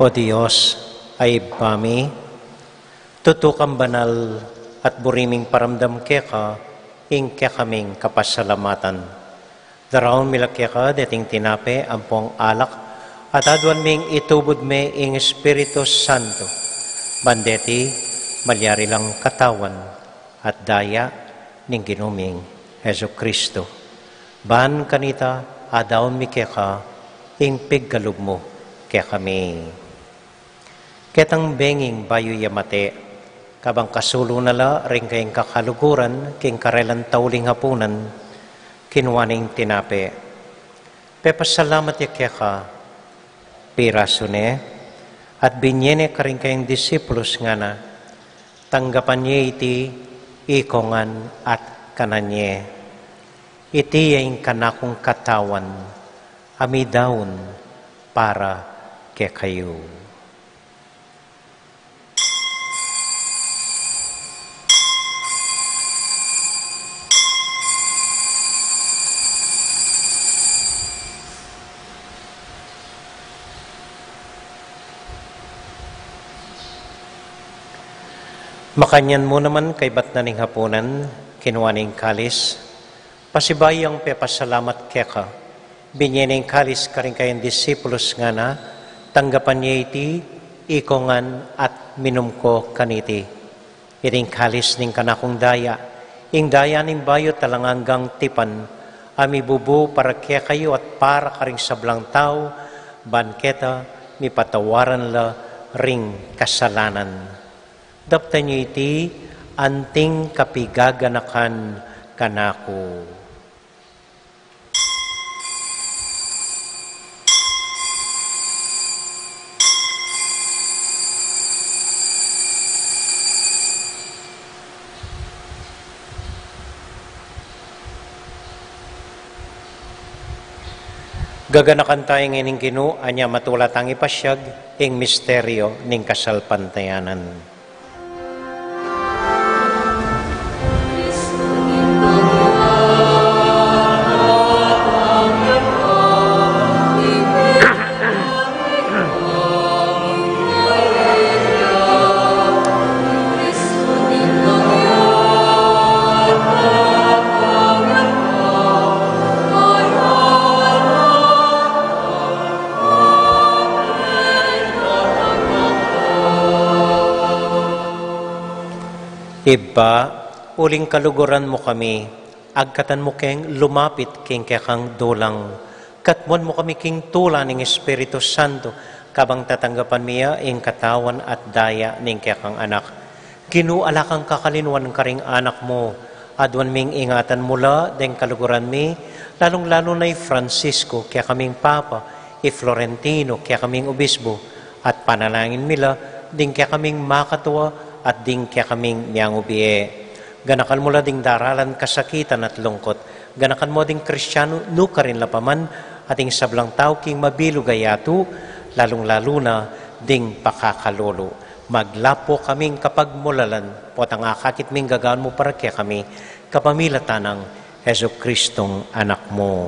O Dios, a Ibpa mi, tutu kang banal at buri ming paramdam keka ing kekaming kapasalamatan. Daraun mi la keka deting tinape ampong alak, at aduan ming itubud me ing Espiritu Santo, ban deti malyari lang katawan at daya ning Ginu ming Jesu Kristo. Ban kanita adaun mi keka ing pigkalub mu kekami. Ketang benging bayu ya mate, kabang kasulu na la ring kayang kakaluguran king karelang tauling hapunan, kinua ne ing tinape, pepasalamat ya keka, pirasu ne, at binye ne karing kayang disipulus, ngana, tanggapan ye iti ikongan at kanan ye. Iti ya ing kanakung katawan, a midaun para kekayu. Makanyan mu naman kaybat na ning hapunan, kinua ne ing kalis, pasibayu yang pepasalamat keka, binye ne ing kalis karing kayang disipulus, ngana, tanggapan ye iti ikongan at minum ko kaniti. Iti ing kalis ning kanakung daya, ing daya ning bayu at alang anggang tipan, a mibubu para kekayu at para karing sablang tau, ban keta mipatawaran la ring kasalanan. Daptan yu iti anting kapigaganakan kanaku. Gaganakan taya ing Ginu, anya matula tang ipasiag ing misteryo ning kasalpantayanan. Ibpa, uling kaluguran mu kami, agkatan mu keng lumapit king kekang dulang. Katmuan mu kami king tula ning Espiritu Santo, kabang tatanggapan mi ya ing katawan at daya ning kekang Anak. Ginu, ala kang kakalinuan karing Anak mu. Aduan ming ingatan mu la deng kaluguran mi, lalung-lalu na i Francisco, kekaming Papa, i Florentino, kekaming Obispo, at panalangin mi la ding kekaming makatua at ding kekaming miangubie. Ganakan mu la ding daralan kasakitan at lungkot. Ganakan mu ding Kristiano nukarin la pa man, at ing sablang tau king mabilug a yatu, lalung-lalu na ding pakakalulu. Maglapo kaming kapagmulalan, potang akakit ming gagawan mu para kekami, kapamilatan nang Jesucristong Anak mu.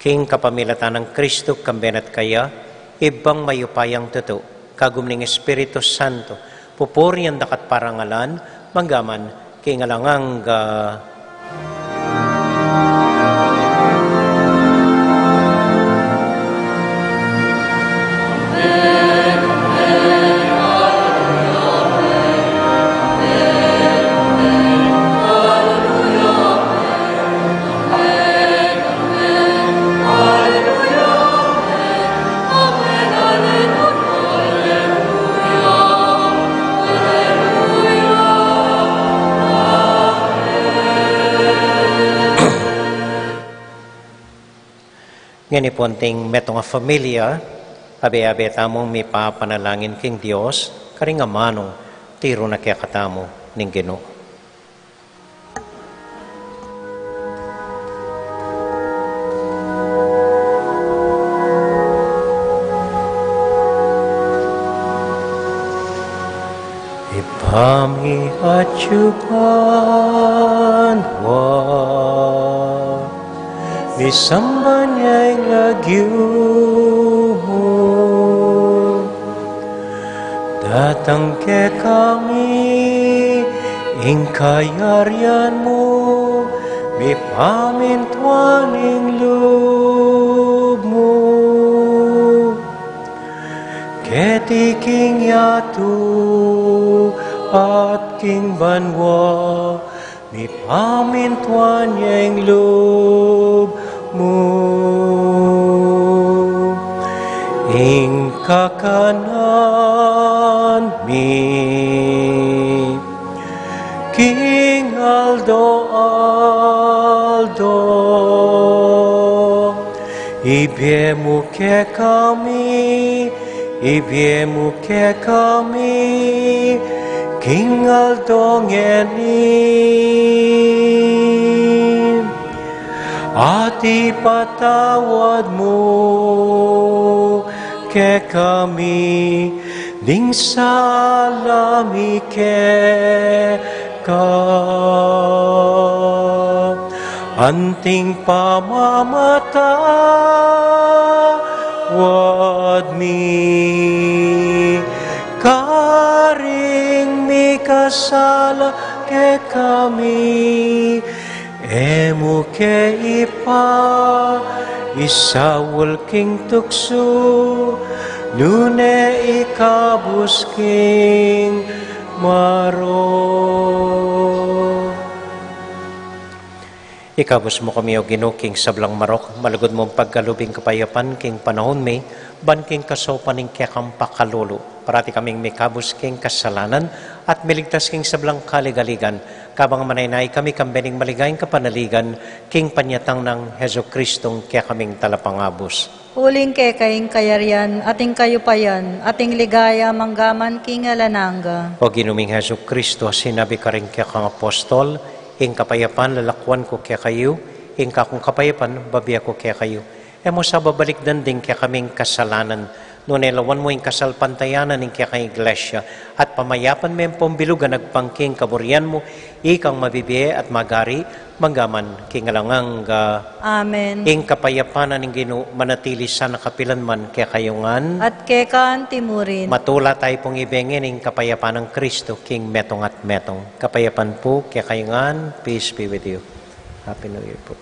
King kapamilatan nang Kristo, kambe na at kaya, Ibpang mayupayang tutu, kagum ning Espiritu Santo, pupurian da ka at parangalan, mangga man king alang angga. Ngeni pu, anting metung a familia, abe-abe tamung mipapanalangin king Dios, karing amanung tiru na kekatamu ning Ginu. Ibpa mi, atyu ka banua, misamban ya ing lagyu mu, datang kekami ing kayarian mu, mipamintuan ing lub mu, keti king yatu at king banua, mipamintuan ya ing lub mu. Ing kakanan mi king aldo-aldo, ibie mu kekami, ibie mu kekami king aldo ngeni, at ipatawad mu kekami ding sala mi keka, anting pamamatawad mi karing mikasala kekami. E mu ke ipaisaul king tuksu, nune ikabus king marok. Ikabus mu kami, O Ginu, king sablang marok, malugud mung pagkalub ing kapayapan king panaun mi, Ban king kasaupan ning kekang pakalulu, parati kaming mikabus king kasalanan at miligtas king sablang kaligaligan, kabang manaynay kami kambe ning maligayang kapanaligan king panyatang nang Jesucristong kekaming Talapangabus. Uling keka ing kayarian, at ing kayupayan, at ing ligaya, manggaman king alang angga. O Ginu ming Jesucristo, sinabi karing kekang apostol, ing kapayapan lalakuan ku kekayu, ing kakung kapayapan babie ku kekayu. E mu sa babalikdan ding kekaming kasalanan, nune lawan mu ing kasalpantayanan ning kekang Iglesia, at pamayapan me ampong bilug a agpang king kaburian mu, ikang mabibie at magari, manggaman king alang angga. Amen. Ing kapayapan ning Ginu manatili sana kapilan man kekayu ngan. At keka anti mu rin. Matula tayu pung ibie ngan ing kapayapan nang Kristo king metung at metung. Kapayapan pu kekayu ngan, peace be with you. Happy New Year po.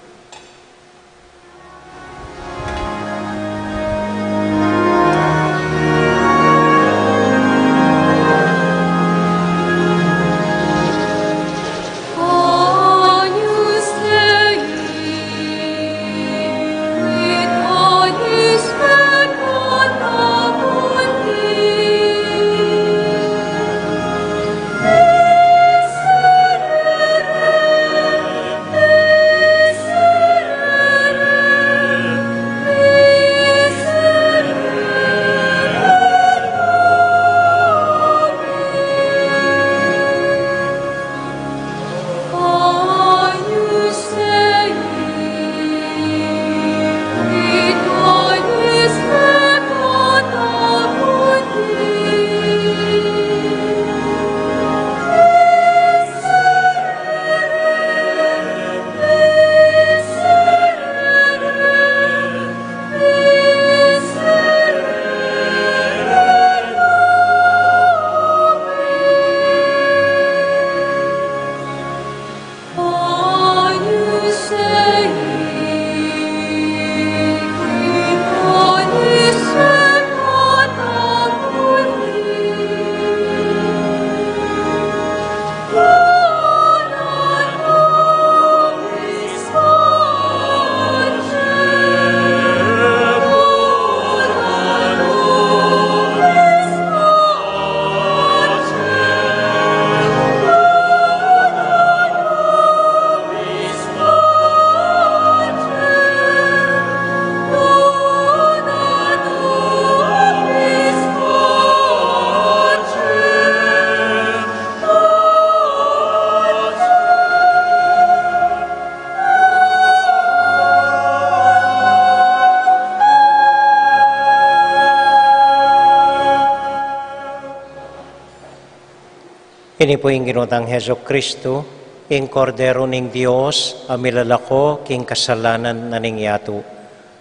Ini pu ing Ginu tang Jesucristo, ing Kordero ning Dios, a milalako king kasalanan na ning yatu.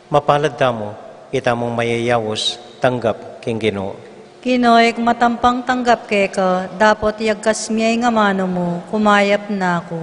Mapalad tamu, itamung mayayaus, tanggap king Ginu. Ginu, ikmat ampang tanggap keka, dapot yagkas mi ing amanu mu, kumayap na ku.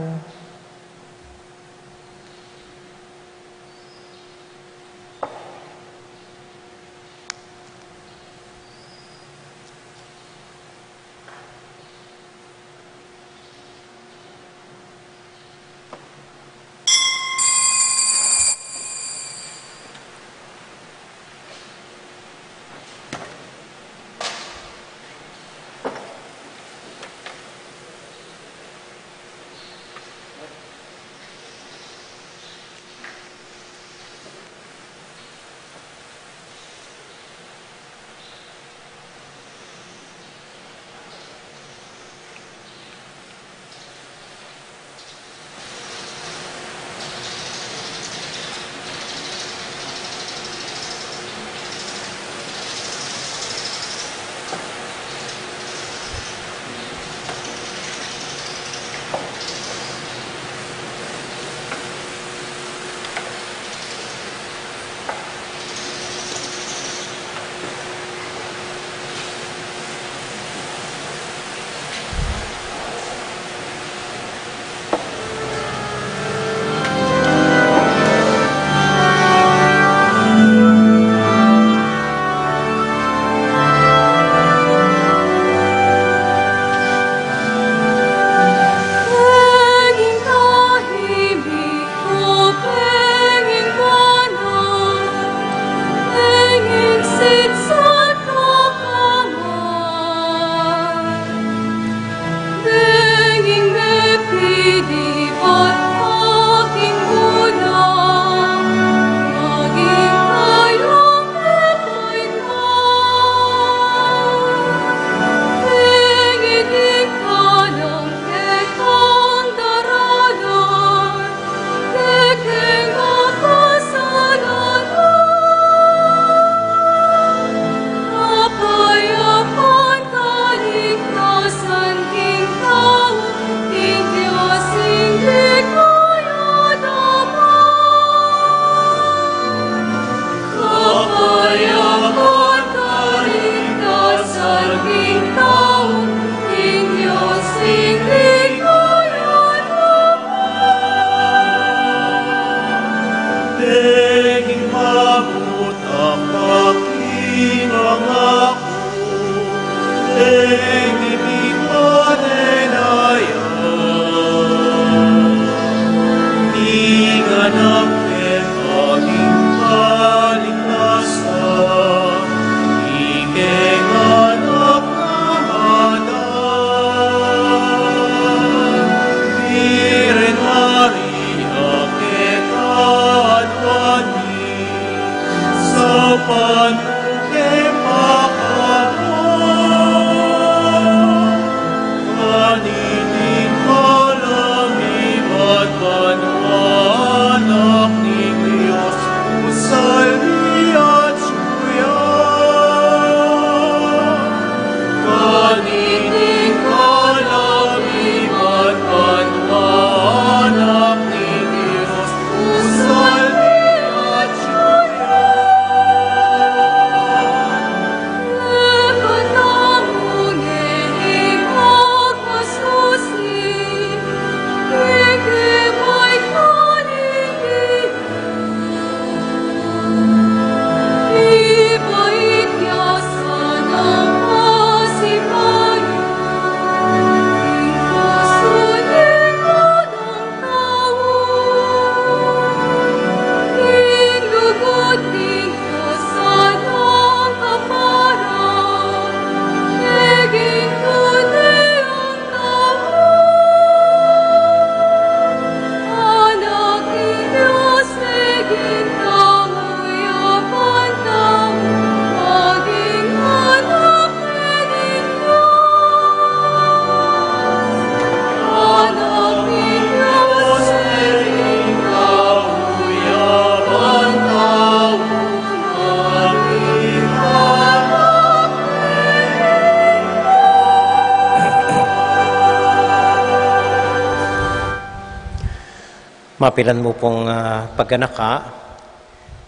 Mapilan mu pung, ah, paganaka,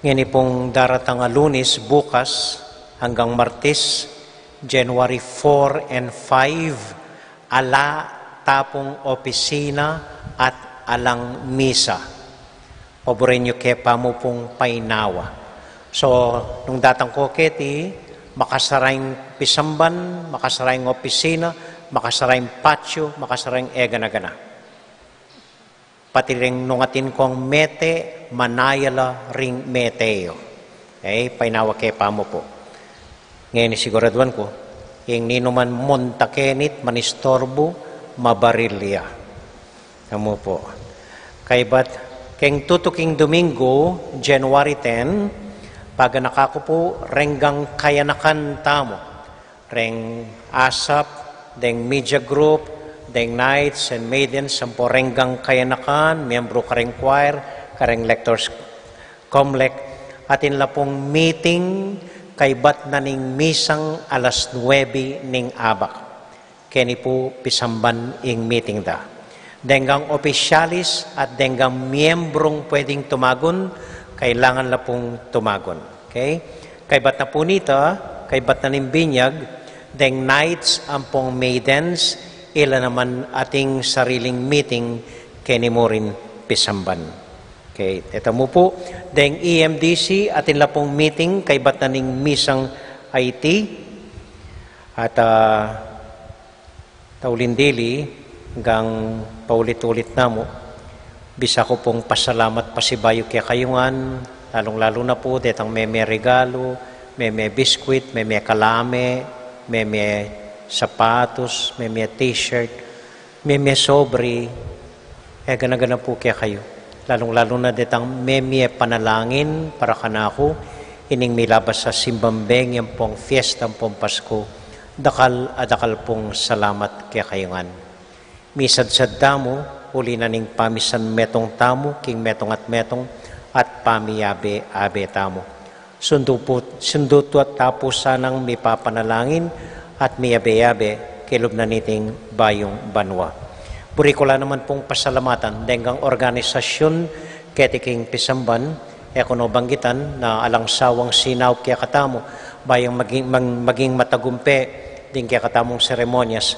ngeni pung daratang a Lunes, bukas, anggang Martes, January four and five, ala ta pung opisina at alang misa. Oburen yu ke pamu pung painawa. So, nung datang ko keti, makasara ing pisamban, makasara ing opisina, makasara ing patio, makasara ing egana-gana. Pati reng nung atin kong mete, manaya la ring mete yu. Okay, painawa ke pamu pu. Ngeni siguraduan ku, ing ninuman munta kenit manistorbu, mabaril ya. Amu pu. Kaybat, keng tutuking Domingo, January ten, paganaka ku pu renggang kayanakan tamu. Reng ASAP, deng media group, deng knights and maidens, ampo renggang kayanakan, miyembru kareng choir, kareng lectors, COMELEC, atin la pung meeting kaybat na ning misang alas nuebe ning abak. Keni pu pisamban ing meeting da. Denggang opisyalis at denggang miyembrung pwedeng tumagun, kailangan la pung tumagun. Okay? Kaybat na pu nita, kaybat na ning binyag, deng knights ampong maidens, ila naman ating sariling meeting, keni mu rin pisamban. Okay, eta mu pu, deng E M D C, atin la pung meeting, kaybat na ning misang I T, at, ah, taulin dili, gang paulit-ulit namu, bisa ku pung pasalamat pasibayu kekayu ngan, lalung-lalu na pu, detang meme regalu, meme biskwit, meme kalame, meme sapatos, meme t-shirt, meme sobre, e gana-gana pu kekayu. Lalung-lalu na detang meme panalangin para kanaku, ining milabas a simbang bengi ampong fiesta ampong Pasku, dakal a dakal pung salamat kekayu ngan. Misadsad tamu, uli na ning pamisanmetung tamu, king metung at metung, at pamiabe-abe tamu. Sundu pu, sundu ta pu sanang mipapanalangin at miyabe-yabe king lub na niting bayung banua. Buri ku la naman pung pasalamatan denggang organisasyun keti king pisamban, e ku no banggitan na alang sawang sinaup kekatamu, bayung maging, mang-, maging matagumpe ding kekatamung seremonyas.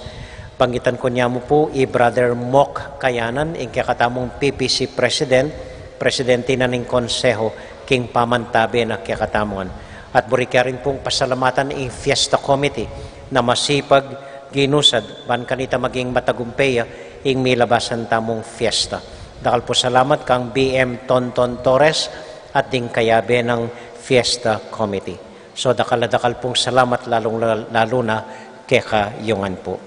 Banggitan ku ne mu pu i Brother Mok Kayanan, ing kekatamung P P C President, Presidente na ning Konseho, king pamantabe na kekatamu ngan. At buri ke rin pung pasalamatan ing Fiesta Committee na masipag ginusad ban kanita maging matagumpe ya ing milabasan tamung fiesta. Dakal pu salamat kang B M Tonton Torres at ding kayabe nang Fiesta Committee. So, dakal a dakal pung salamat, lalung la-, lalu na kekayungan pu.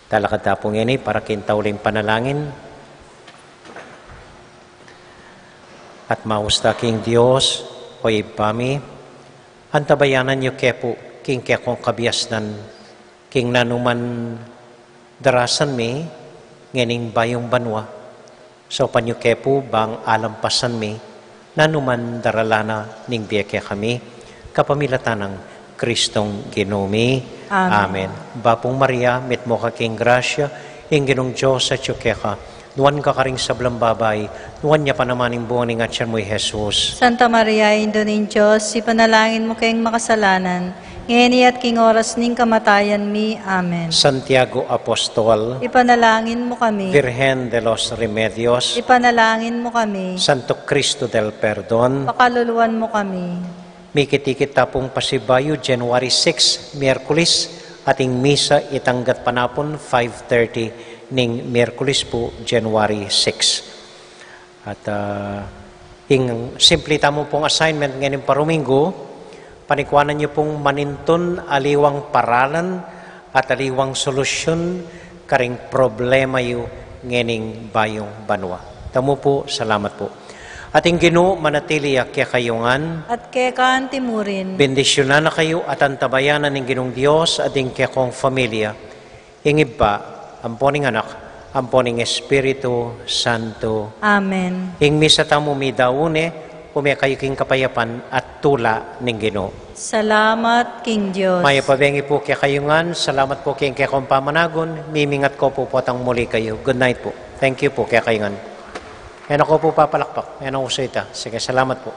Talakad ta pu ngeni para king tauling panalangin. At maus ta king Dios, o Ibpa mi, antabayanan yu ke pu king kekong kabiasnan, king nanuman darasan mi ngening bayung banua. Saupan yu ke pu bang alampasan mi nanuman daralan na ning bie kekami, kapamilatan nang Kristong Ginu mi. Amen. Amen. Bapu Maria, mitmu ka king grasya, ing Ginung Dios atyu keka. Nuan ka karing sablang babai, nuan ya pa naman ing bunga ning atyan mu, i Jesus. Santa Maria, Indu ning Dios, ipanalangin mu keng makasalanan, ngeni at king oras ning kamatayan mi. Amen. Santiago Apostol, ipanalangin mu kami. Virgen de los Remedios, ipanalangin mu kami. Santo Cristo del Perdon, pakaluluan mu kami. Mikit-ikit ta pung pasibayu, January six, Miyerkules, ating misa itang gatpanapun, five thirty ning Miyerkules pu, January six. At, ah, ing simple tamu pung assignment ngening paruminggu, panikuanan yu pung manintun aliwang paralan at aliwang solusyun karing problema yu ngening bayung banua. Tamu pu, salamat pu. At ing Ginu manatili ya kekayu ngan. At keka anti murin. Bendisyunan na kayu at antabayanan ning Ginung Dios at ing kekong familia. Ing Ibpa, ampo ning Anak, ampo ning Espiritu Santo. Amen. Ing misa tamu midaun ne, ume kayu king kapayapan at tula ning Ginu. Salamat king Dios. Mayap a bengi pu kekayu ngan, salamat pu king kekong pamanagun, mimingat ko pu potang muli kayu. Good night pu. Thank you pu kekayu ngan. E na ko pu papalakpak, e na usu ita. Sige, salamat pu.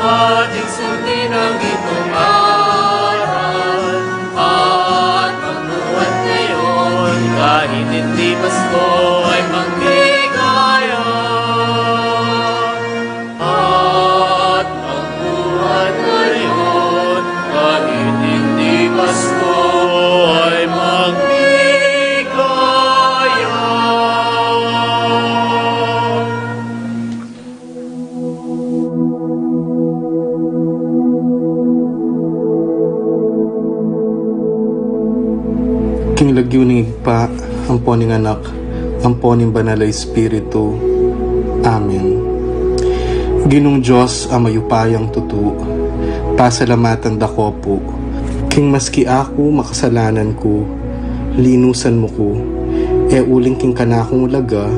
Ating sundin ang itong aral at magbuhat ngayon, kahit hindi Pasko ay magligaya. At magbuhat ngayon, kahit hindi Pasko ay magligaya. King lagyu ning Ibpa, ampo ning Anak, ampo ning Banal a Espiritu. Amen. Ginung Dios a mayupayang tutu, pasalamatan da ko pu, king maski aku makasalanan ku, linusan mu ku, e uling king kanakung laga,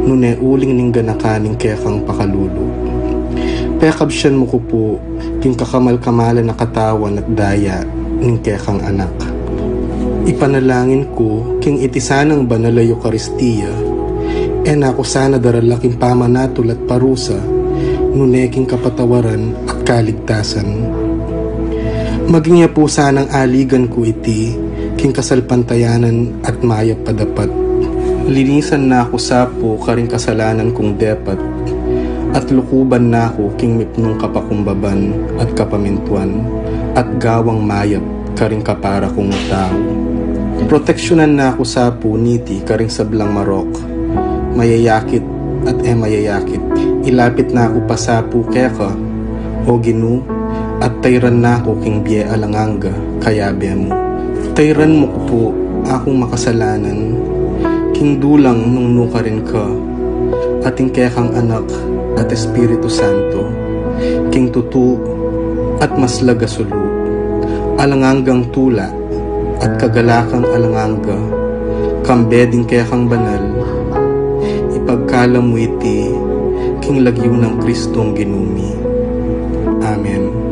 nune uling ning ganakan ning kekang pakalulu. Pekabsian mu ku pu, king kakamal-kamalan a katawan at daya ning kekang Anak. Ipanalangin ku, king iti sanang banal a Eukaristia, e na ku sana darala king pamanatul at parusa, nune king kapatawaran at kaligtasan. Maging ya pu sanang aligan ku iti, king kasalpantayanan at mayap a dapat. Linisan na ku sa pu karing kasalanan kung depat, at lukuban na ku king mipnung kapakumbaban at kapamintuan. at gawang mayap karing kapara kung tau. Proteksyunan na ku sa pu niti karing sablang marok, mayayakit at e mayayakit. Ilapit na ku pa sa pu keka, O Ginu, at tairan na ku king bie alang angga kayabe mu. Tairan mu ku pu akung makasalanan king dulang nung nukarin ka, at ing kekang Anak at Espiritu Santo, king tutu at maslaga sulu, alang anggang tula at kagalakang alang angga, kambe ding kekang banal, ipagkalam mu iti king lagyu nang Kristong Ginu mi. Amen.